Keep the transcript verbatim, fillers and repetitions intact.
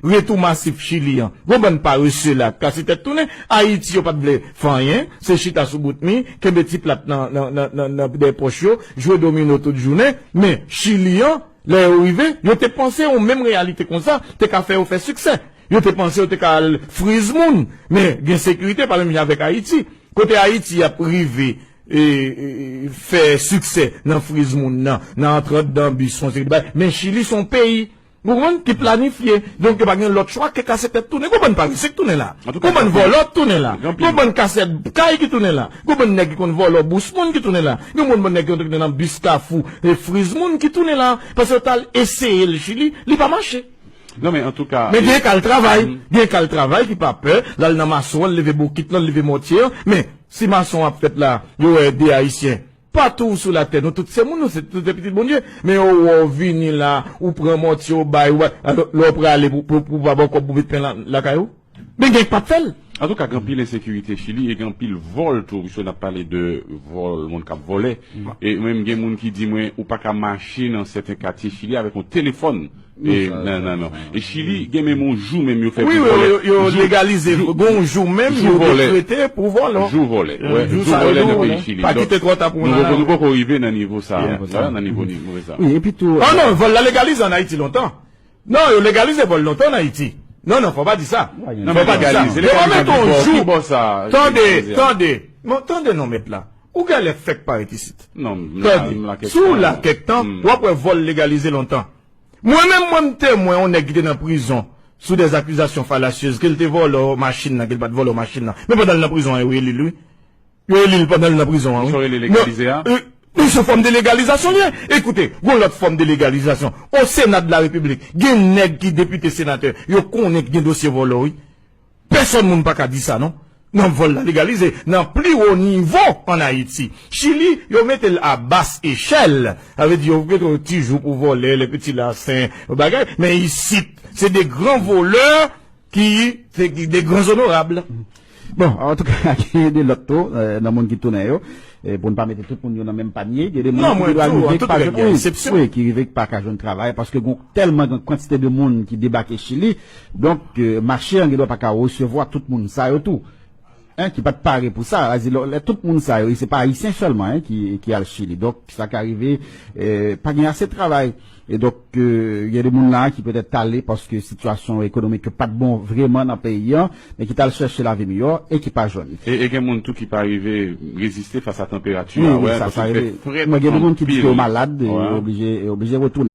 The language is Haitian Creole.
Retou masif Chili an. Gon bann parese la k kase tèt tounen. Ayiti, yo pa t vle fè anyen. Se chita sou bout mi, kenbe ti plat nan, nan, nan, nan, nan dèyè pòch yo, jwe domino tout jounen. Men Chili an, lè yo rive, yo te panse yon menm reyalite konsa te ka fè yo fè siksè. Yo te panse yo te ka al friz moun. Men gen sekirite, pa menm jan avèk Ayiti. Kote Ayiti ap rive e, e, fè siksè nan friz moun nan, nan antre anndan bis, fè yon seri de bagay. Men Chili se yon peyi, ou konprann, ki planifye. Donk, yo pa gen lòt chwa ke kase tèt tounen. Gon bann parese ki tounen la. Gon bann vòlò ki tounen la. Gon bann kasè kay ki tounen la. Gon bann nèg ki konn vòlò bous moun ki tounen la. Gon bann nèg ki konn tounen nan bis Kafou e friz moun ki tounen la. Paske yo t al eseye l Chili, li pa mache. Non, men antouka. Men gen k al travay. Gen k al travay ki pa pè. L al nan mason an, l leve bokit lan, l leve mòtye an. Men si mason an ap fèt la, yo wè de Ayisyen. Patou sou latè, nou tout se moun, nou se tout se pitit Bondye. Men yo wè w vini la, ou pran mòtye, ou bay, ou bay. Alò, lè w prale pou, pou, pou pa ba w kòb pou met pen la, lakay ou. Men gen k pa t fè l. Antouka, gen anpil ensekirite Chili e gen anpil vòl tou, piske n ap pale de vòl, moun k ap vòlè. E menm gen moun ki di mwen, ou pa ka mache nan sèten katye Chili avèk yon telefòn. E, non, non, non. E Chili, gen menm yon jou menm yo fè pou vòlè. Wi, wi, yo, yo legalize. Gen yon jou menm, yo dekrete pou vòlè. Jou vòlè. Jou vòlè nan peyi Chili. Pa kite twò ta pou nou. Nou poko rive nan nivo sa. Nan nivo, nivo sa. Wi, epi tou. Oh non, vòl la legalize an Ayiti lontan. Non, yo legalize vòl lontan an Ayiti. Non, non, fò pa di sa. Fò pa di sa. Yo pa mete yon jou. Tande, tande. Tande non, mèt la. Ou genlè fèk parèt isit. Tande. Si w la kèk tan, w ap wè vòl legalize lontan. Mwen menm, mwen, m temwen yon nèg ki te nan prizon sou dè akizasyon falasyez, ke l te vòlò machin nan, ke l pa t vòlò machin nan. Men pandan l nan prizon an, yo eli l, wi. Yo eli l pandan l nan prizon an, wi. Sa w rele legalize a? Li se fòm de legalizasyon li ye. Ekoute, gon lòt fòm de legalizasyon. O Sena de la Repiblik, gen nèg ki depite, senatè, yo konnen ki gen dosye vòlò, wi. Pèsòn moun pa ka di sa, non. Nan vòl la legalize, nan pli wo nivo an Ayiti. Chili, yo mete l a bas echèl. Sa vle di, yo mete yon ti jou pou vòlè, lè piti la sen, bagay. Men isit, se de gran volè ki, se de gran onorab. Bon, antouka, gen de lòt tou, eh, nan moun ki tounen yo. Eh, pou n pa mete tout moun yo nan menm panye, gen de moun ki rive pa jwenn, wi, ki rive pa ka jwenn travay, paske gon tèlman gen kantite de moun ki debake Chili. Donk, eh, mache an gen dwa pa ka resevwa tout moun sa yo tou. Hein, ki pa t pare pou sa. Sa di, lè, lè tout moun sa yo, e se pa Ayisyen sèlman, hein, ki, ki al Chili. Donk, sa ka rive, eh, pa gen ase travay. E donk, eh, gen de moun la ki petèt t ale paske sitiyasyon ekonomik yo pa t bon vrèman nan peyi an, men ki t al chèche lavi miyò e ki pa jwenn. E, e gen moun tou ki pa rive reziste fas a tanperati a, wi, wi, sa, sa rive. Mwen, gen de moun ki di ke yo malad, e yo oblije, yo oblije retounen.